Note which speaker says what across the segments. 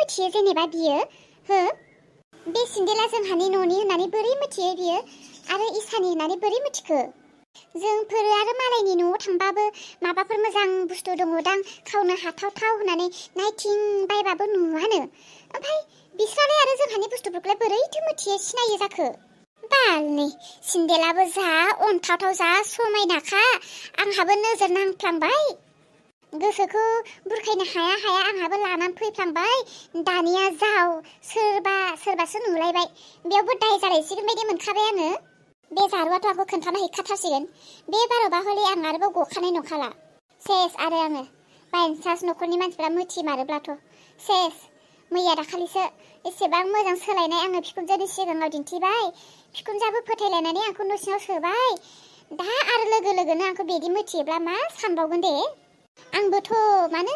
Speaker 1: मिथियो जेनेबा बियो हो बे सिन्देला जोंहानि न'नि होननानै बोरै मिथियो बियो आरो इसानि होननानै बोरै मिथिखो जोंफोर आरो मालायनि न'आव थांबाबो माबाफोर मोजां बुस्थु दङदां खावनो हाथावथाव होननानै नायथिं बायबाबो नुवानो ओमफ्राय बिस्रालाय आरो जोंहानि बुस्थुफोरखौलाय बोरैथो मिथियो सिनायो जाखो बालनि सिन्देलाबो जा अनथावथाव जा समायनाखा आंहाबो नोजोर नांफ्लांबाय गोसोखौ बुरखायनो हाया आंहाबो लानानै फैफ्लांबाय दानिया जाव सोरबासो नुलायबाय बेयावबो दाय जालायसिगोन बायदि मोनखाबाय आङो बे जारुवाथ' आंखौ खोन्थाना हैखाथारसिगोन बे बारावबा हले आं आरोबाव गखानाय नंखाला सेस आरो आङो बायनसास न'खरनि मानसिफ्रा मिथिमारोब्लाथ' सेस मैया दाखालिसो एसेबां मोजां सोलायनाय आङो बिखुनजोनि सिगाङाव दिन्थिबाय बिखुनजोआबो फोथायलायनानै आंखौ न' सिङाव सोबाय दा आरो लोगोनो आंखौ बिदि मिथियोब्ला मा सानबावगोन दे आंबोथ' मानो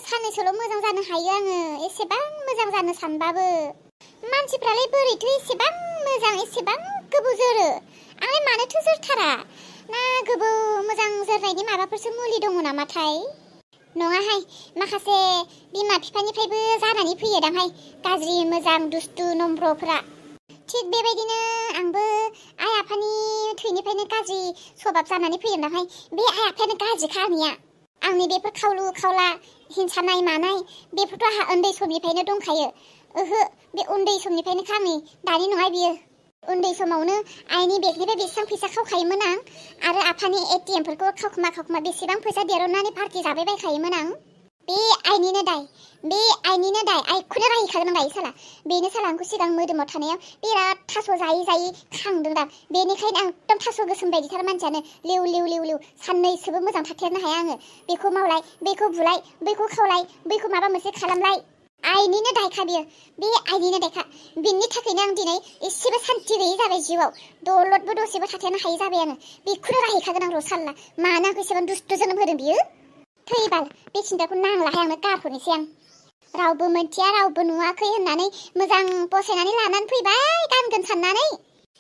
Speaker 1: साननैसोल' मोजां जानो हायो आङो एसेबां मोजां जानो सानबाबो मानसिफ्रालाय बोरैथो एसेबां मोजां एसेबां गोबाव जोरो आंलाय मानोथो जोरथारा ना गोबाव मोजां जोरनायनि माबाफोरसो मुलि दङ नामाथाय नङाहाय माखासे बिमा बिफानिफ्रायबो जानानै फैयोदांहाय गाज्रि मोजां दुस्थु नम्रफोरा थिग बेबायदिनो आंबो आइ आफानि थैनिफ्रायनो गाज्रि स्वभाब जानानै फैयोदांहाय बे आइ आफायानो गाज्रिखा आंनिया आंनि बेफोर खावलु खावला हिंसानाय मानाय बेफोरथ' आंहा उन्दै समनिफ्रायनो दंखायो ओहो बे उन्दै समनिफ्रायनो आंनि दानि नङा बियो उन्दै समावनो आइनि बेगनिफ्राय बेसेबां फैसा खावखायोमोन आं आरो आफानि एटिएमफोरखौ खावखुमा बेसेबां फैसा दिरुननानै पार्टि जाबाय बायखायोमोन आं बे आइनिनो दाय आइखौनो रायहैखागोन आं दायो साला बेनो साला आंखौ सिगां मोदोमाव थानायाव बिराद थास' जायै खांदोंदां बेनिखायनो आं एकदम थास' गोसोम बायदिथार मानसियानो लेव साननैसोबो मोजां थाथेरनो हाया आङो बेखौ मावलाय बेखौ बुलाय बैखौ खावलाय बैखौ माबा मोनसे खालामलाय आइनिनो दायखा बियो बे आइनिनो दायखा बिनि थाखायनो आं दिनै एसेबो सान्थि गैयै जाबाय जिउआव दलदबो दसेबो थाथेरनो हायै जाबाय आङो बेखौनो रायहैखागोन आं र' साल्ला मानो आंखौ एसेबां दुस्थु जोनोम होदों बियो थैबाल बे सिन्दाखौ नांलाहाय आंनो गारहरनोसै आं रावबो मोनथिया रावबो नुवाखै होननानै मोजां बसायनानै लानानै फैबाय गानगोन साननानै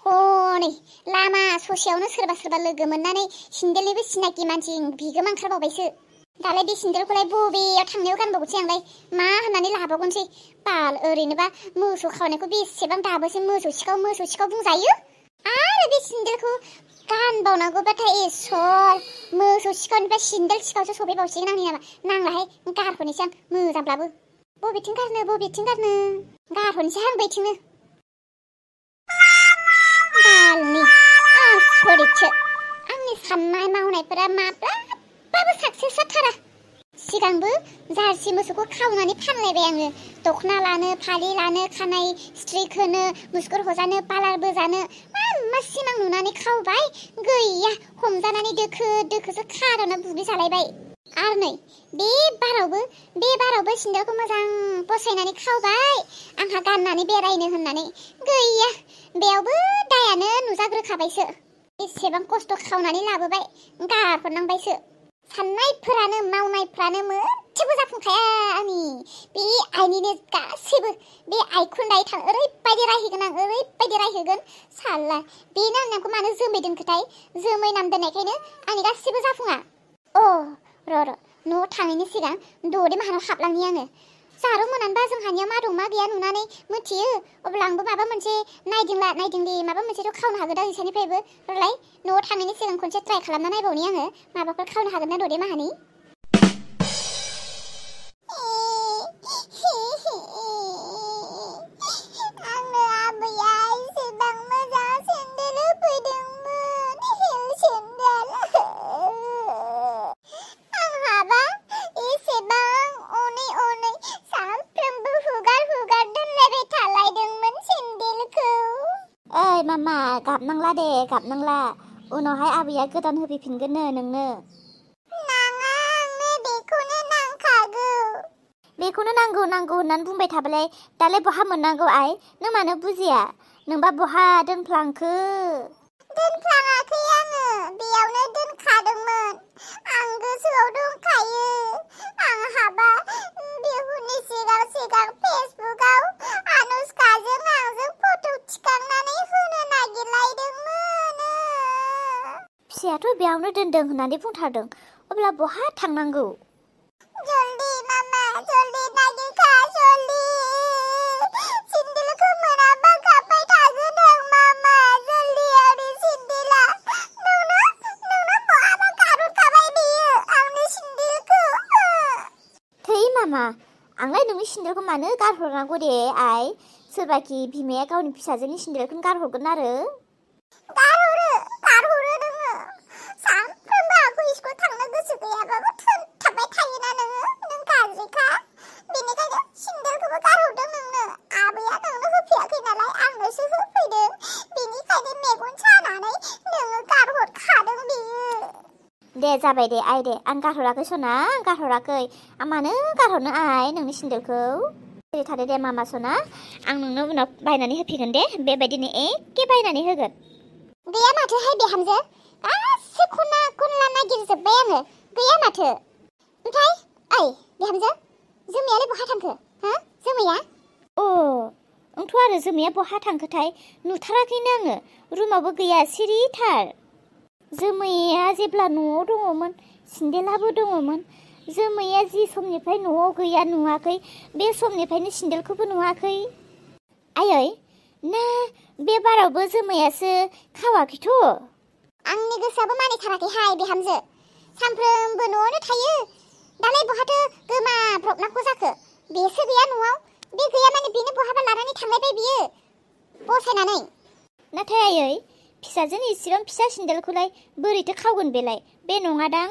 Speaker 1: हनै लामा ससेयावनो सोरबा लोगो मोननानै सिन्देलनिबो सिनाखि मानसि बिगोमा ओंखारबावबायसो दालाय बे सिन्देलखौलाय बबेयाव थांनायाव गानबावगोनसै आंलाय मा होननानै लाबावगोनसै बाल ओरैनोबा मोसौ खावनायखौ बेसेबां दाबोसो मोसौ सिखाव बुंजायो आरो बे सिन्देलखौ गानबावनांगौबाथाय इसर मोसौ सिखावनिफ्राय सिन्देल सिखावसो सफैबावसिगोन आंनि नामा नांलाहाय गारहरनोसै आं मोजांब्लाबो बबेथिं गारनो गारहरनोसै आं बैथिंनो बालनि आसरितसो आंनि साननाय मावनायफोरा माब्लाबाबो साक्सेस जाथारा सिगांबो जार्सि मोसौखौ खावनानै फानलायबाय आङो दखना लानो फालि लानो खानाय स्ट्रिक होनो मुस्कुर हजानो पार्लारबो जानो मा सिमां नुनानै खावबाय गैया हमजानानै दोखोसो खारावना बुग्लिजालायबाय आरो नै बे बारावबो सिन्देलखौ मोजां बसायनानै खावबाय आंहा गाननानै बेरायनो होननानै गैया बेयावबो दायानो नुजाग्रोखाबायसो एसेबां खस्थ' खावनानै लाबोबाय गारहरनांबायसो साननायफोरानो मावनायफ्रानो मोनसेबो जाफुंखाया आंनि बे आइनिनो गासैबो बे आइखौ दायो ओरैबायदि रायहोगोन साला बेनो आंखौ मानो जोमै दोनखोथाय जोमै नाम दोननायखायनो आंनि गासैबो जाफुङा र' न'आव थाङैनि सिगां दौदै माहानाव हाबलांनि आङो जारौ मोनानबा जोंहानियाव मा दं मा गैया नुनानै मिथियो अब्ला आंबो माबा मोनसे नायदोंलि माबा मोनसेथ' खावनो हागोन दा बिसोरनिफ्रायबो रलाय न'आव थांनायनि सिगां खनसे ट्राइ खालामना नायबावनि आङो माबाफोर खावनो हागोन ना दौदै माहानि आंनो आबैया एसेबां मोजां सेन्देल होफैदोंमोन हिल सेन्देल आंहाबा एसेबां अनै सानफ्रोमबो हुगार दोनलायबाय थालायदोंमोन सेन्देलखौ ओइ मामा गाबनांला दे गाबनांला उनावहाय आबैया गोदान होफैफिनगोननो नोंनो नाङा आंनो बेखौनो नांगौ होननानै बुंबाय थाबालाय दालाय बहा मोननांगौ आइ नों मानो बुजिया नोंबा बहा दोनफ्लांखो दोनफ्लाङाखै आङो बेयावनो दोनखादोंमोन आं गोसोआव दंखायो आंहाबा बिहुनि सिगां फेसबुकआव अनुष्काजों आंजों फट' थिखांनानै होनो नागिरलायदोंमोन फिसायाथ' बेयावनो दोनदों होननानै बुंथारदों अब्ला बहा थांनांगौ जल्दी मामा जल्दी
Speaker 2: सेन्देलखौ मानो गारहरनांगौ दे आइ सोरबाखि बिमाया गावनि फिसाजोनि सेन्देलखौनो गारहरगोन आरो
Speaker 1: गारहरो नोङो सानफ्रोमबो आंखौ स्कुल थांनो गोसो गैयाबाबो थाबाय थायोना नों गाज्रिखा बेनिखायनो सेन्देलखौबो गारहरदों नोंनो आबैया नोंनो होफैयाखै नालाय आंनोसो होफैदों बेनिखायनो मेगन सानानै नोङो गारहरखादों बियो
Speaker 2: दे जाबाय दे आइ दे आं गारहराखै सना आं गारहराखै आं मानो गारहरनो आइ नोंनि सेन्देलखौ ओरै थादो दे मामा सना आं नोंनो उनाव बायनानै होफैगोन दे बेबायदिनो एखे बायनानै होगोन
Speaker 1: गैया माथोहाय बिहामजो गासै खना खनला नागिरजोब्बाय आङो गैया माथो ओमफ्राय ओइ बिहामजो जोमैयालाय बहा थांखो हो जोमैया
Speaker 2: आंथ' आरो जोमैया बहा थांखोथाय नुथाराखैनो आङो रुमावबो गैया सिरिथार जोमैया जेब्ला न'आव दङमोन सेन्देलाबो दङमोन जोमैया जि समनिफ्राय न'आव गैया नुवाखै बे समनिफ्रायनो सेन्देलखौबो नुवाखै आयै ना बे बारावबो जोमैयासो खावाखैथ'
Speaker 1: आंनि गोसोआबो मानिथाराखैहाय बिहामजो सानफ्रोमबो न'आवनो थायो दालाय बहाथो गोमाब्रबनांगौ जाखो बेसो गैया न'आव बे गैया माने बेनो बहाबा लानानै थांलायबाय बियो बसायनानै
Speaker 2: नाथाय आयै फिसाजोनि इसिबां फिसा सेन्देलखौलाय बोरैथो खावगोन बेलाय बे नङादां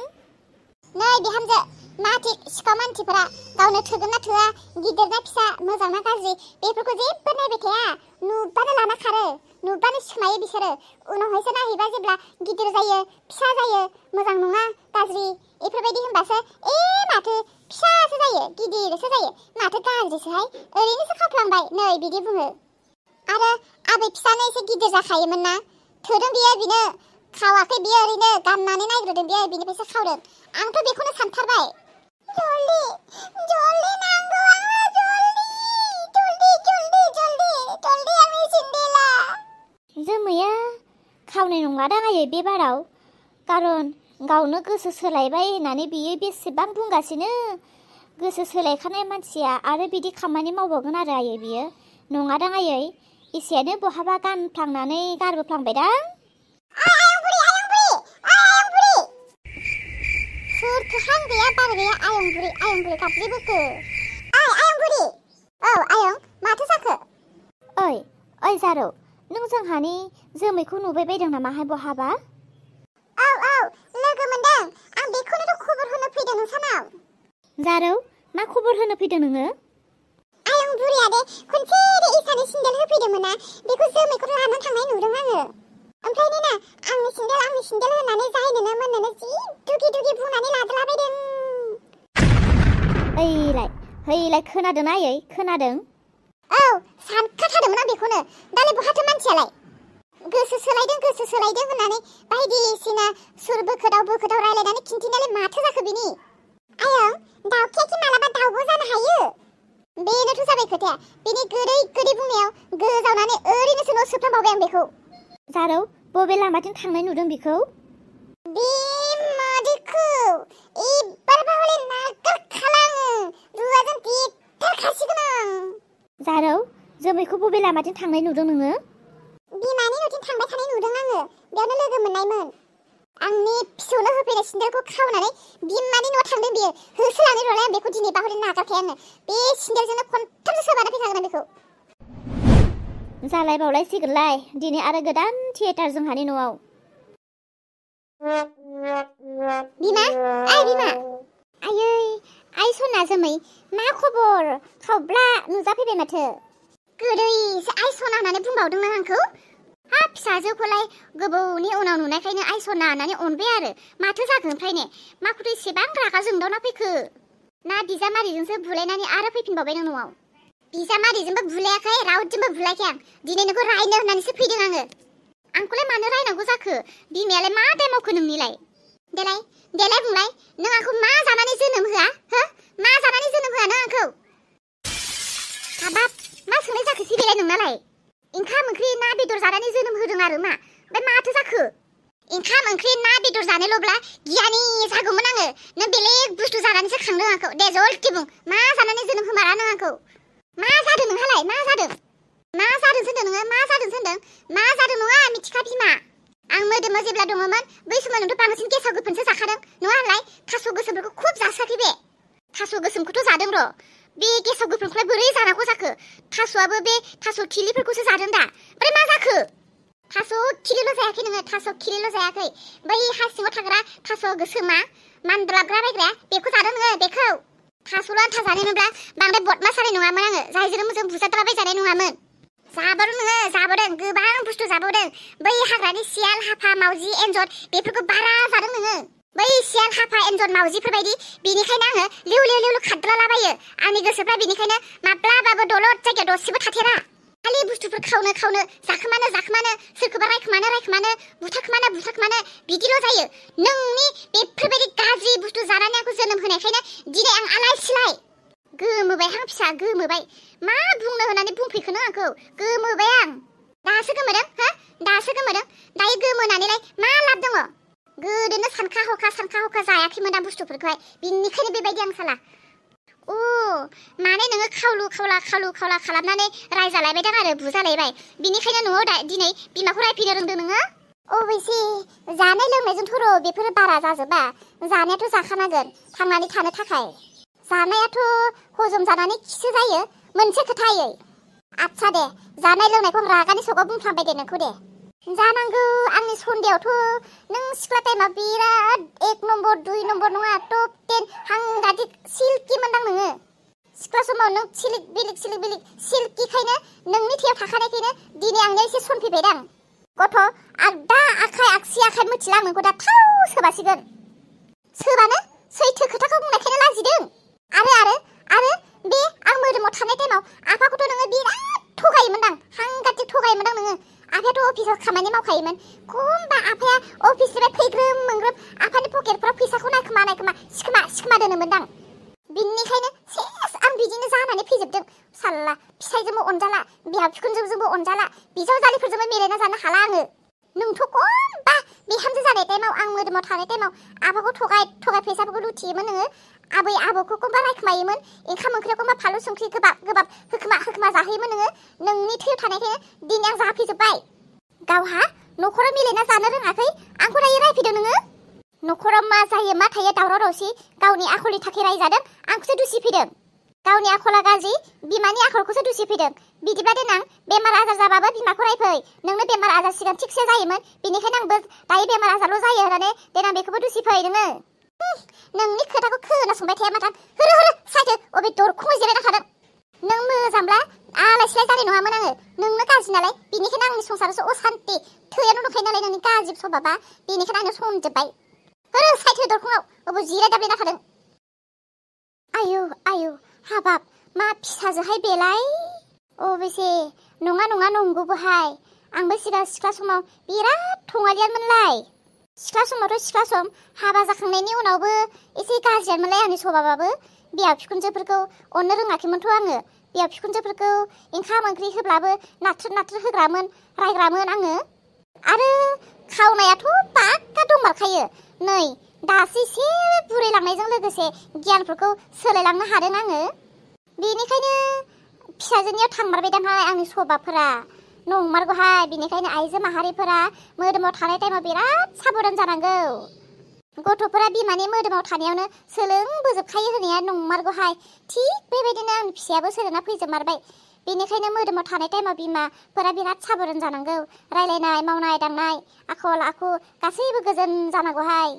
Speaker 1: नै बिहामजो माथि सिखाव मानसिफोरा गावनो थोगोन ना थोआ गिदिर ना फिसा मोजां ना गाज्रि बेफोरखौ जेबो नायबाय थाया नुबानो लाना खारो नुबानो सिखोमायो बिसोरो उनावहायसो नायहैबा जेब्ला गिदिर जायो फिसा जायो मोजां नङा गाज्रि बेफोरबायदि होनबासो माथो फिसासो जायो गिदिरसो जायो माथो गाज्रिसोहाय ओरैनोसो खावफ्लांबाय नै बिदि बुङो आरो आबै फिसानो एसे गिदिर जाखायोमोन ना थोदों बिनो खावाखै बियो ओरैनो गाननानै नायग्रोदों बियो बिनिफ्रायसो खावदों आंथ' बेखौनो सानथारबाय जल्दि नांगौ आंनो जल्दि आंनि सेन्देला
Speaker 2: जोमैया खावनाय नङादां आयै बे बाराव कारन गावनो गोसो सोलायबाय होननानै बियो बेसेबां बुंगासिनो गोसो सोलायखानाय मानसिया आरो बिदि खामानि मावबावगोन आरो आयै बियो नङादां आयै एसेयानो बहाबा गानफ्लांनानै गारबोफ्लांबायदां
Speaker 1: सोरथोहां गैया बार गैया आयं बुरि गाबज्रिबोखो आयं बुरि औ आयं माथो जाखो
Speaker 2: ओइ जारौ नों जोंहानि जोमैखौ नुबाय बायदों नामाहाय बहाबा
Speaker 1: औ लोगो मोनदों आं बेखौनोथ' खबर होनो फैदों नोंसानाव
Speaker 2: जारौ मा खबर होनो फैदों नोङो
Speaker 1: आयं बुरिया दे खनसे इसानि सेन्देल होफैदोंमोन ना बेखौ जोमैखौ लानानै थांनाय नुदों आङो ओमफ्राय ना आंनि सेन्देल होननानै जाहैनोनो मोननोनो जि दुगि बुंनानै लादलाबायदों
Speaker 2: हैलाय खोनादों आयै खोनादों
Speaker 1: औ सानखाथारदोंमोन आं बेखौनो दालाय बहाथो मानसियालाय गोसो सोलायदों होननानै बायदिसिना सुर बोखोदाव रायलायनानै खिन्थिनायालाय माथो जाखो बिनि आयं दाउखियाखि मालाबा दाउबो जानो हायो बेनोथ' जाबाय खोथाया बिनि गोदै बुंनायाव गोजावनानै ओरैनोसो न' सोफ्रामबावबाय आं बेखौ
Speaker 2: जारौ बबे लामाथिं थांनाय नुदों बेखौ
Speaker 1: बे मादैखौ एबारबा हले नागारखालाङो रुवाजों देथारखासिगोन आं
Speaker 2: जारौ जोमैखौ बबे लामाथिं थांनाय नुदों नोङो
Speaker 1: बिमानि न'थिं थांबाय थानाय नुदों आङो बेयावनो लोगो मोननायमोन आंनि फिसौनो होफैनाय सेन्देलखौ खावनानै बिमानि न'आव थांदों बियो होसोलांनो रलाय आं बेखौ दिनै बाहरे नागारखाया आङो बे सेन्देलजोंनो खनथामसो सोबाना फैखागोन आं बेखौ
Speaker 2: जालाय बावलायसिगोनलाय दिनै आरो गोदान थियेटार जोंहानि न'आव
Speaker 1: बिमा आयै सना जोमै मा खबर खावब्ला नुजाफैबाय माथो गोदैसो आइ सना होननानै बुंबावदों नों आंखौ हाब फिसाजोखौलाय गोबावनि उनाव नुनायखायनो आइ सना होननानै अनबाय आरो माथो जाखो ओमफ्राय ने माखौथ' एसेबां रागा जोंदावना फैखो ना बिजामादैजोंसो बुलायनानै आरो फैफिनबावबाय नों न'आव बिजामादैजोंबो बुलायाखै रावजोंबो बुलायाखै आं दिनै नोंखौ रायनो होननानैसो फैदों आङो आंखौलाय मानो रायनांगौ जाखो बिमायालाय मा दाय मावखो नोंनिलाय देलाय बुंलाय नों आंखौ मा जानानै जोनोम होआ हो मा जानानै जोनोम होआ नों आंखौ हाबाब मा सोंनाय जाखोसै बेलाय नोंनालाय ओंखाम ओंख्रि ना बेदर जानानै जोनोम होदों आरो मा ओमफ्राय माथो जाखो ओंखाम ओंख्रि ना बेदर जानायल'ब्ला गियानि जागौमोन आङो नों बेलेग बुस्थु जानानैसो खांदों आंखौ दे जल्दि बुं मा जानानै जोनोम होमारा नों आंखौ मा जादों नोंहालाय मा जादों होनदों नोङो मा जादों नङा मिथिखा बिमा आं मोदोमाव जेब्ला दङमोन बै समाव नोंथ' बांसिन गेसाव गोफोनसो जाखादों नङा होनलाय थास' गोसोमफोरखौ खुब जासाखै बे थास' गोसोमखौथ' जादों र' बे गेसाव गोफोनखौलाय बोरै जानांगौ जाखो? थास'आबो बे थास' खिलिफोरखौसो जादों दा। ओमफ्राय मा जाखो? थास' खिलिल' जायाखै नोङो, थास' खिलिल' जायाखै। बै हा सिङाव थाग्रा थास' गोसोमा मानद्लाबग्रा बायग्राया बेखौ जादों नोङो, बेखौ। थास'ल' आन्था जानायमोनब्ला बांद्राय बदमास जानाय नङामोन आङो, जायजों मोजां बुजाद्राबायजानाय नङामोन। जाबावदों नोङो, जाबावदों, गोबां बुस्थु जाबावदों। बै हाग्रानि सियाल, हाफा, मावजि, एन्जर बेफोरखौ बारा जादों नोङो। बै सियाल, हाफा, एन्जर, मावजिफोरबायदि बेनिखायनो आङो लिउ लिउ लिउ खारद्रालाबायो। आंनि गोसोफ्रा बेनिखायनो माब्लाबाबो दलद जायगायाव दसेबो थाथेरा। खालि बुस्थुफोर खावनो जाखोमानो सोरखौबा रायखोमानो बुथारखोमानो बिदिल' जायो। नोंनि बेफोरबायदि गाज्रि बुस्थु जानानै आंखौ जोनोम होनायखायनो दिनै आं आलाय सिलाय। गोमोबायहां फिसा, गोमोबाय। मा बुंनो होननानै बुंफैखो नों आंखौ? गोमोबाय आं। दासो गोमोदों, हो? दासो गोमोदों? दायो गोमोनानैलाय मा लाब दङ? गोदोनो सानखा हखा जायाखैमोन आं बुस्थुफोरखौहाय, बिनिखायनो बेबायदि आं साला। माने नोङो खावलु खावला खालामनानै रायजालायबायदां आरो बुजालायबाय। बिनिखायनो न'आव दिनै बिमाखौ रायफैनो रोंदों नोङो? अबयसे जानाय लोंनायजोंथ' र' बेफोरो बारा जाजोबा। जानायाथ' जाखानांगोन थांनानै थानो थाखाय। जानायाथ' हजम जानानै खिसो जायो मोनसे खोथायै। आच्छा दे, जानाय लोंनायखौ रागानि सगाव बुंफ्लांबाय दे नोंखौ दे। जानांगौ आंनि सन्देहआवथ' नों सिख्ला टाइमाव बिराद 1 नम्बर 2 नम्बर नङा टप 10 हांगादिक सिल्कि मोनदां नोङो। सिख्ला समाव नों सिलिक बिलिक सिल्किखायनो नोंनि थैयाव थाखानायखायनो दिनै आंनियाव एसे सनफैबायदां। गथ' आगदा आखाइ मिथिला आं नोंखौ दा थाव सोबासिगोन। सोबानो सैथो खोथाखौ बुंनायखायनो लाजिदों। आरो बे आं मोदोमाव थानाय टाइमाव आफाखौथ' नोङो बिराद थगायोमोनदां, हांगादिक थगायोमोनदां नोङो। आफायाथ' अफिसाव खामानि मावखायोमोन। खमबा आफाया अफिसनिफ्राय फैग्रोम मोनग्रोम आफानि पकेटफोराव फैसाखौ नायखोमा सिखोमा दोनोमोनदां। बिनिखायनो सेस आं बिदिनो जानानै फैजोबदों। साल्ला फिसाइजोंबो अनजाला, बिहाव बिखुनजोजोंबो अनजाला, बिजावजालिफोरजोंबो मिलायना जानो हाला आङो। नोंथ' खमबा बिहामजो जानाय टाइमाव आं मोदोमाव थानाय टाइमाव आफाखौ थगाय फैसाफोरखौ लुथियोमोन नोङो। आबौखौ खमबा रायखोमायोमोन। ओंखाम ओंख्रियाव खमबा फानलु संख्रि गोबाब होखोमा जाहोयोमोन नोङो। नोंनि थैयाव थानायखायनो दिनै आं जाफैजोब्बाय। गावहा न'खराव मिलायना जानो रोङाखै, आंखौ दायो रायफैदों नोङो। न'खराव मा जायो मा थायो दावराव दावसि, गावनि आखलनि थाखाय रायजादों, आंखौसो दुसिफैदों। गावनि आखला गाज्रि, बिमानि आखलखौसो दुसिफैदों। बिदिब्ला देनां बेमार आजार जाबाबो बिमाखौ रायफै। नोंनो बेमार आजार सिगां थिगसे जायोमोन, बेनिखायनो आंबो दायो बेमार आजारल' जायो होननानै देनां बेखौबो दुसिफै नोङो। नोंनि खोथाखौ खोनासंबाय थाया माथां। होरो साइथो अबे दरखङाव जिरायना थादों। नों मोजांब्ला आलाय सिलाय जानाय नङामोन आङो। नोंनो गाज्रि नालाय बेनिखायनो आंनि संसारावसो असान्ति। थैयानो दंखायो नालाय नोंनि गाज्रि सभाबा, बेनिखायनो आंनो सनजोब्बाय। होरो साइथो दरखङाव अबे जिरायदाब्लेना थादों। आयु हाबाब मा फिसाजोहाय बेलाय। अबेसे नङा नंगौबोहाय। आंबो सिगां सिख्ला समाव बिराद थङालियानमोनलाय। सिख्ला समावथ' सिख्ला सम, हाबा जाखांनायनि उनावबो एसे गाज्रियानमोनलाय आंनि सभाबाबो। बिहाव बिखुनजोफोरखौ अननो रोङाखैमोनथ' आङो। बिहाव बिखुनजोफोरखौ ओंखाम ओंख्रि होब्लाबो नाथ्रोद होग्रामोन, रायग्रामोन आङो। आरो खावनायाथ' पाक्का दंमारखायो। नै दासो एसे बुरैलांनायजों लोगोसे गियानफोरखौ सोलायलांनो हादों आङो। बेनिखायनो फिसाजोनियाव थांमारबायदांहाय आंनि सभाबफोरा। नंमारगौहाय, बेनिखायनो आइजो माहारिफोरा मोदोमाव थानाय टाइमाव बिराद साबधान जानांगौ। गथ'फोरा बिमानि मोदोमाव थानायावनो सोलोंबोजोबखायो होनाया नंमारगौहाय। थिग बेबायदिनो आंनि फिसायाबो सोलोंना फैजोबमारबाय। बेनिखायनो मोदोमाव थानाय टाइमाव बिमाफोरा बिराद साबधान जानांगौ। रायलायनाय मावनाय दांनाय आखल आखु गासैबो गोजोन जानांगौहाय।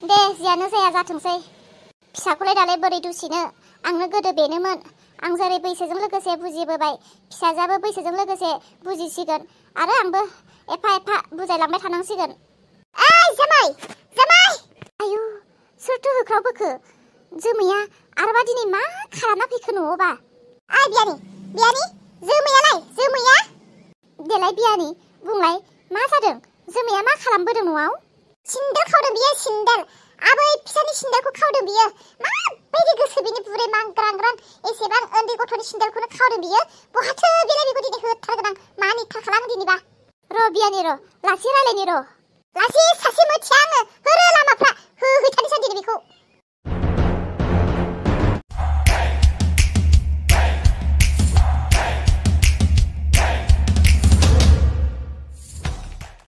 Speaker 1: दे जियानो जाया जाथोंसै। फिसाखौलाय दालाय बोरै दुसिनो, आंनो गोदो बेनोमोन। आं जेरै बैसोजों लोगोसे बुजिबोबाय, फिसाजोआबो बैसोजों लोगोसे बुजिसिगोन आरो आंबो एफा बुजायलांबाय थानांसिगोन। जामाय आयु सोरथो होख्रावबोखो? जोमैया आरोबा दिनै मा खालामना फैखो न'आवबा? बियानि जोमैया देलाय बियानि बुंलाय मा जादों? जोमैया मा खालामबोदों न'आव? सिन्देल खावदों बियो, सिन्देल। आबै फिसानि सिन्देलखौ खावदों बियो। माबायदि गोसो बिनि बुरै मांग्रां एसेबां उन्दै गथ'नि सिन्देलखौनो खावदों बियो। बहाथो बेलाय बेखौ दिनै होथारगोन आं। मा निथा खालामो दिनैबा? र' बियानि र' लासै रायलायनि र'। लासै सासे मोथिया आङो। होरो लामाफ्रा होहैथारनोसै दिनै बेखौ।